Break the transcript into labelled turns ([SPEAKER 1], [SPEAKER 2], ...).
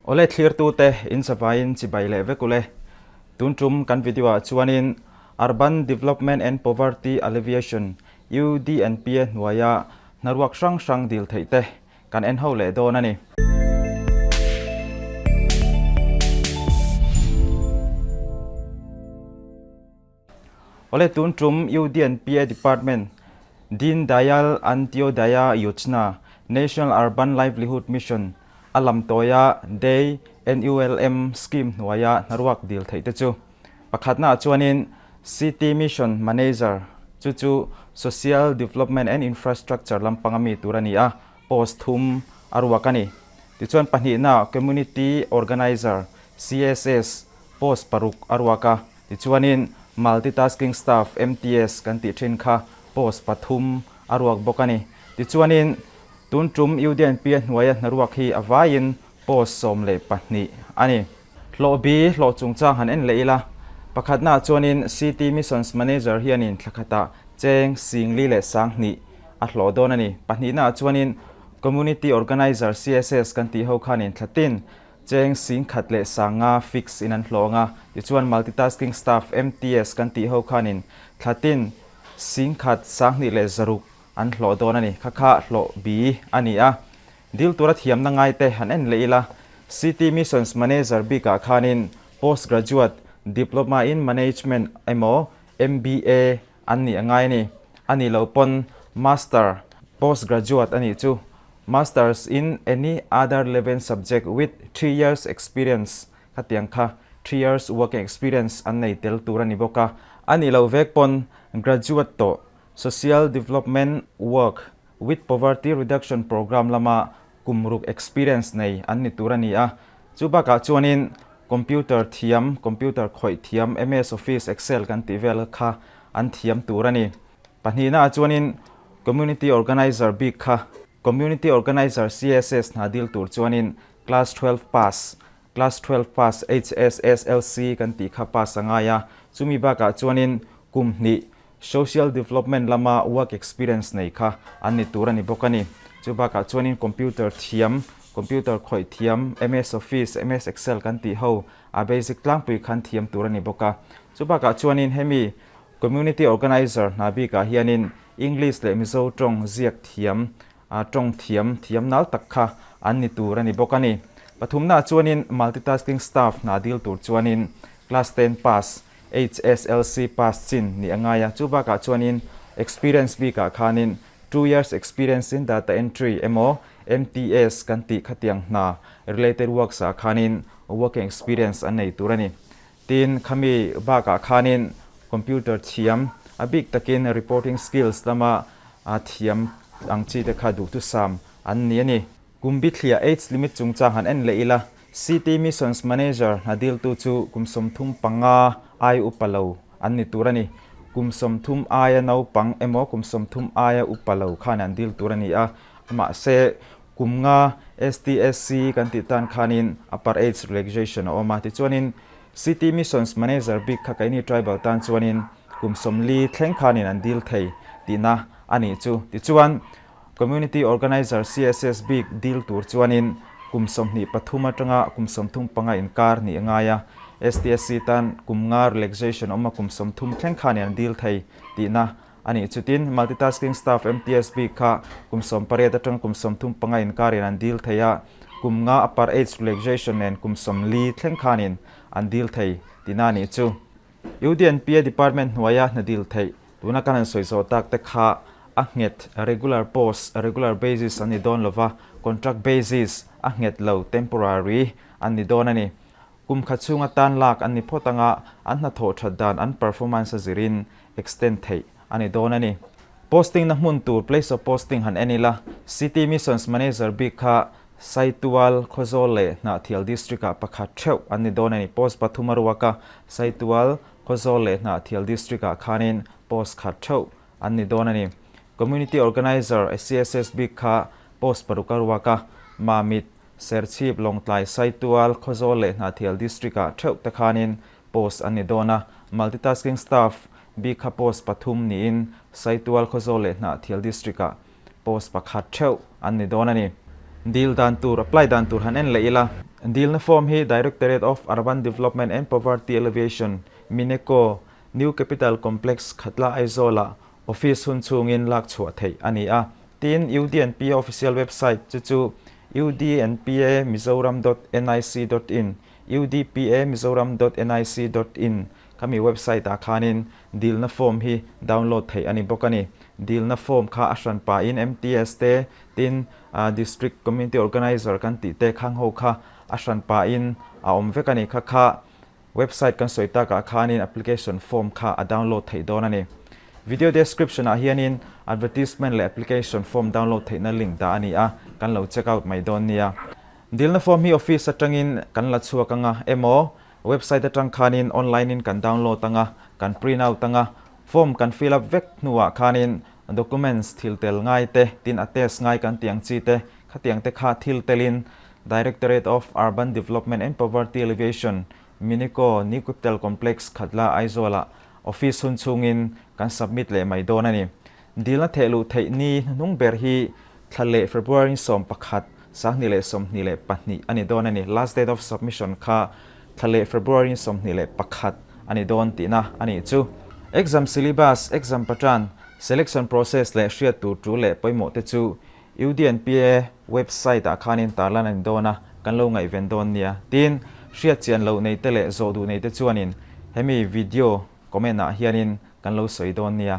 [SPEAKER 1] Awle thlirtute in zavaiin chibai leh vek ule. Tun tum kan video ah chuanin Urban Development and Poverty Alleviation, UDNPA hnuaia hnaruak hrang hrang dil theih te kan en ho leh dawn a ni. Awle tun tum UDNPA Department Deen Dayal Antyodaya Yojna, National Urban Livelihood Mission, a lamtawia Day NULM Scheme hnuaia hnaruak dil theih te chu pakhatnaah chuanin City Mission Manager chu chu Social Development and Infrastructure lampanga mi tur a ni a, post thum a ruak a ni. Tichuan pahnihnaah Community Organizer, CSS, post paruk a ruak a. Tichuanin Multi-tasking Staff, MTS, kan tih thin kha post pathum a ruak bawk a ni. Tichuanin tun tum UDNP a hnuaia hnaruak hi a vaiin post 12 a ni. Hlawh bi hlawh chungchang han en leh ila, pakhatnaah chuanin City Missions Manager hianin thla khatah cheng 42,000 a hlawh dawn a ni. Pahnihnaah chuanin Community Organizer, CSS, kan tih ho khanin thla tin Cheng 10,500 fix in an hlawng a, tichuan multitasking staff, MTS, kan tih ho khanin thla tin 1600 an hlawh dawn a ni. Kha kha hlawh bi a ni a. Dil tura thiamna ngai te han en leh ila, City Missions Manager bikah khanin Post Graduate Diploma in Management emaw MBA an nih a ngai a ni. A nih loh pawn Master, Post Graduate a nih chu Masters in any other relevant subject with 3 years experience khatiang kha 3 years working experience an nei tel tur a ni bawk a. A nih loh vek pawn graduate tawh Social Development Work with Poverty Reduction Programme lama kum ruk experience nei an ni tur a ni a. Chu bakah chuanin computer thiam, computer khawih thiam, MS Office, Excel kan tih vel kha an thiam tur a ni. Pahnihnaah chuanin Community Organizer bik kha Community Organizer CSS hna dil tur chuanin Class 12 pass, Class 12 pass HSSLC kan tih kha pass a ngai a. Chumi bakah chuanin kum hnih Social Development lama work experience nei kha an ni tur a ni bawk a ni. Chu bakah chuanin computer thiam, computer khawih thiam, MS Office, MS Excel kan tih ho a basic tlangpui khan thiam tur a ni bawk a. Chu bakah chuanin hemi Community Organizer hna bikah hianin English leh Mizo tawng ziak thiam, tawng thiam, thiam nal tak kha an ni tur a ni bawk a ni. Pathumnaah chuanin Multitasking Staff hna dil tur chuanin Class 10 pass, HSLC pass chin nih a ngai a, chu bakah chuanin experience bikah khanin 2 years experience in data entry emaw MTS kan tih khatiang hna related works ah khanin working experience an nei tur a ni. Tin, khami bakah khanin computer thiam, a bik takin reporting skills lama thiam ang chi te kha duhthusam an ni a ni. Kum bithliah age limit chungchang han en leh ila, City Missions Manager hna diltu chu kum 35 ai upa lo an ni tur a ni. Kum 30 aia naupang emaw kum 30 aia upa lo khan an dil tur a ni a, mahse kum nga STSC kan tih tan khanin upper age relaxation a awm a, tichuanin City Missions Manager bik kha keini tribal tan chuanin kum 40 thleng khanin an dil thei tihna a nih chu. Tichuan Community Organizer CSS bik dil tur chuanin kum 23 atanga kum 35 inkar nih a ngai a, STSC tan kum nga relaxation awm a kum 30 thleng khanin an dil thei tihna a nih chu. Tin, Multitasking Staff, MTS, bik kha kum 18 atanga kum 35 inkarin an dil thei a, kum nga upper age relaxation nen kum 40 thleng khanin an dil thei tihna a nih chu. UDNPA Department hnuaia hna dil theih tuna kan han sawi zawh tak te kha a nghet regular post, regular basis an ni dawn lova, contract basis a nghet lo, temporary, an ni dawn a ni. Kum khat chhunga tan lak an ni phawt anga an hnathawh that dan an performance a zirin extend theih a ni dawn a ni. Posting na hmun tur place of posting han en ila, City Missions Manager bik kha Saitual, Khawzawl leh Hnahthial District ah pakhat theuh an ni dawn a ni. Post pathum a ruak a, Saitual, Khawzawl leh Hnahthial District ah khanin post khat theuh an ni dawn a ni. Community Organizer, CSS bik kha post paruk a ruak a, Mamit, Serchhip, Lawngtlai, Saitual, Khawzawl leh Hnahthial District ah theuh te khanin post an ni dawn a, Multitasking Staff bik kha post pathum niin Saitual, Khawzawl leh Hnahthial District ah post pakhat theuh an ni dawn a ni. Dil dan tur, apply dan tur han en leh ila. Dilna form hi Directorate of Urban Development and Poverty Alleviation, Mineco, New Capital Complex, Khatla Aizawl-ah office hun chhungin lak chhuah theih a ni a. Tin, UDNPA official website chu chu udnpa mizoram dot nic dot in, udpa mizoram dot nic dot in khami website ah khanin dilna form hi download theih a ni bawk a ni. Dilna form kha a hran pahin MTS te, tin District Community Organiser kan tih te khang ho kha a hran pahin a awm vek a ni. Kha kha Website kan sawi takah khanin application form kha a download theih dawn a ni. Video description ah hianin advertisement leh application form download theihna link dah a ni a, kan lo check out mai dawn nia. Dilna form hi office atangin kan la chhuak anga emaw website atang khanin online in kan download anga, kan print out anga, form kan fill up vek hnuah khanin documents thil tel ngai te, tin a test ngai kan tih ang chi te, Khatiang te kha thil telin Directorate of Urban Development and Poverty Alleviation, Minico, New Capital Complex, Khatla, Aizawl-ah office hun chhungin kan submit leh mai dawn a ni. Dilna thehluh theih ni hnuhnung ber hi thla leh February 11, 2022 a ni dawn a ni. Last date of submission kha thla leh February 21 a ni dawn tihna a nih chu. Exam syllabus, exam pattern, selection process leh hriat tur tul leh pawimawh te chu UDNPA website ah khanin tarlan a ni dawn a, kan lo ngaihven dawn nia. Tin, hriat chian loh nei te leh zawh duh nei te chuanin hemi video comment ah hianin kan lo sawi dawn nia.